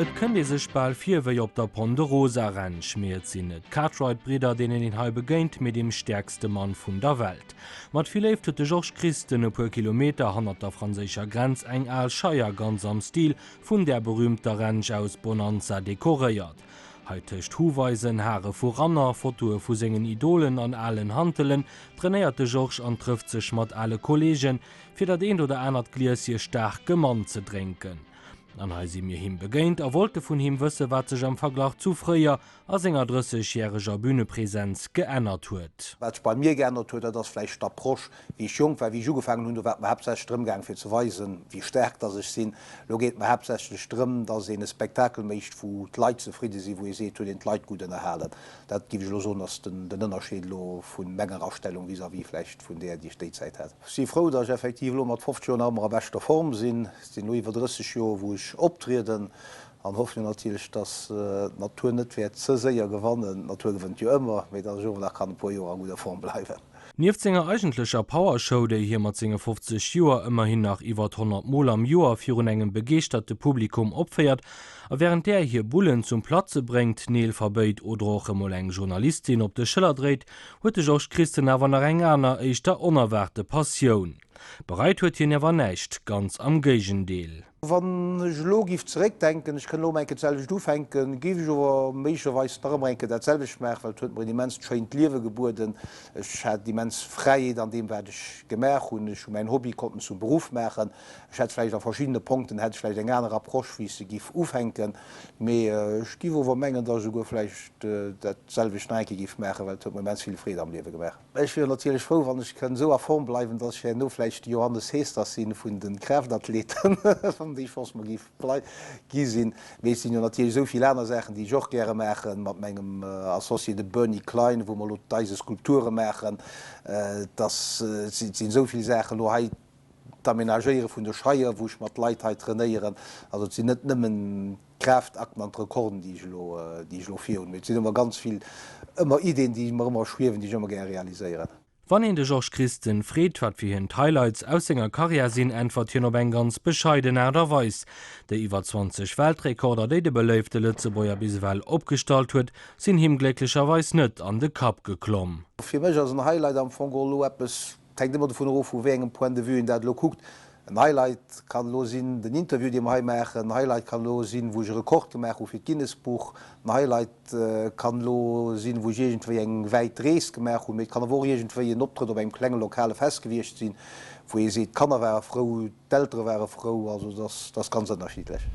Et kënnt ee sech bal vir wéi op der Ponderosa Ranch, mee et sinn net d'Cartwright-Bridder, deenen een hei begéint, mee dem stäerkste Mann vun der Welt. Mat vill Léift huet de Georges Christen e puer Kilometer hannert der franséischer Grenz eng al Scheier ganz am Stil vun där berüümter Ranch aus Bonanza dekoréiert. Hei tëscht Huweisen, Hare vu Ranner, Fotoe vu sengen Idolen an alen Hantelen trainéiert de Georges an trëfft sech mat ale Kolleegen, fir dat eent oder anert Glieschen staarke Mann ze drénken. An hei si mir him begéint a wollte vun him wësse wat sech am Verglach zu fréier a senger 30 järeger Bünepresenz geännert huet. Wat sech bei mir geännert huet, dat ass vläicht d'Approche. Wéi ech jonk war, wéi ech ugefaangen hunn, do war et mer haaptsächlech drëm gaang fir ze weisen, wéi staark dass ech sinn. Elo geet et mer haaptsächlech drëm, dass een e Spektakel mécht, wou d'Leit zefridde sinn, wou ee seet, huet een d'Leit gutt ënnerhalen. Dat géif ech elo soen, ass den Ënnerscheed elo vu menger Astellung vis-à-vis vläicht vun där, déi ech déi Zäit hat. Ech si frou, dass ech effektiv elo mat 50 Joer nach ëmmer a beschter Form sinn. Et sinn elo iwwer 30 Joer, wou ech optrieden an hoffen jo natierlech, dass d'Natur net wäert ze séier gewannen. D'Natur gewënnt jo ëmmer, mee dass ech ower nach kann e puer Joer a gudder Form bleiwen. Nieft senger eigentlecher Power-Show, déi hie mat senge 50 Joer ëmmerhin nach iwwert 100 Mol am Joer virun engem begeeschterte Publikum opféiert a wärend där hie Bullen zum Platze bréngt, Neel verbéit oder och emol eng Journalistin op de Schëller dréit, huet de Georges Christen awer nach eng aner, éischter onerwaarte Passioun. Bereit huet hien awer näischt, ganz am Géigendeel. Wann ech elo giff zeréckdenken, ech kënn elo emol eng Kéier d'selwecht ufänken, giff ech ower méiglecherweis nach ëmmer eng Kéier dat selwecht maachen, well et huet mer en immenst schéint Liewe gebueden. Ech hat immens Fräiheet an deem wat ech gemaach hunn. Ech hu mäin Hobby konnten zum Beruff maachen. Ech hätt vläicht a verschiddene Ponkten hätt ech vläicht eng aner Approche wéi ech se giff ufänken, mee ech giff ower mengen, datt ech esouguer vläicht dat selwecht nach eng Kéier giff maachen, well et huet mer immens vill Freed am Liewe gemaach. Ech wier natierlech frou, wann ech kënn esou a Form bleiwen, dass ech herno vläicht de Johannes Heesters sinn vun de Kraaftathleten, wann déi Chance mer géif gi sinn. Mee et sinn jo natierlech esou vill aner Saachen, déi ech och gäre maachen, mat mengem Associé, dem Bernie Klein, wou mer elo d'eise Skulpture maachen. Et ass, et sinn esou vill Saachen elo hei, d'Aménagéiere vun de Scheier, wou ech mat Leit hei trainéieren. Also et sinn net nëmmen d'Kraaftakten an d'Rekorden, déi ech elo, déi ech elo virhunn, mee et sinn ëmmer ganz vill ëmmer Ideen, déi mer ëmmer schwiewen, déi ech ëmmer gär realiséieren. Wann een de Georges Christen freet, wat fir hien d'Highlights aus senger Karriär sinn, äntwert hien op eng ganz bescheiden Aart a Weis. Déi iwwer 20 Weltrekorder, déi de beléifte Lëtzebuerger bis ewell opgestallt huet, sinn him glécklecherweis net an de Kapp geklomm. Fir mech ass en Highlight am Fong och elo eppes, Et hänkt ëmmer dovun erof, vu wéi engem Point de vue een dat elo kuckt. En Highlight kann elo sinn den Interview, dee mer hei maachen. En Highlight kann elo sinn, wou ech e Rekord gemaach hu fir d'Guinness-Buch. En Highlight kann elo sinn, wou ech iergendwéi eng wäit Rees gemaach hunn. Mee et kann awer och iergendwéi en Optrëtt op engem klenge lokale Fest gewiescht sinn, wou ee seet, d'Kanner ware frou, d'Eltere ware frou. Also et ass ganz ënnerschiddlech.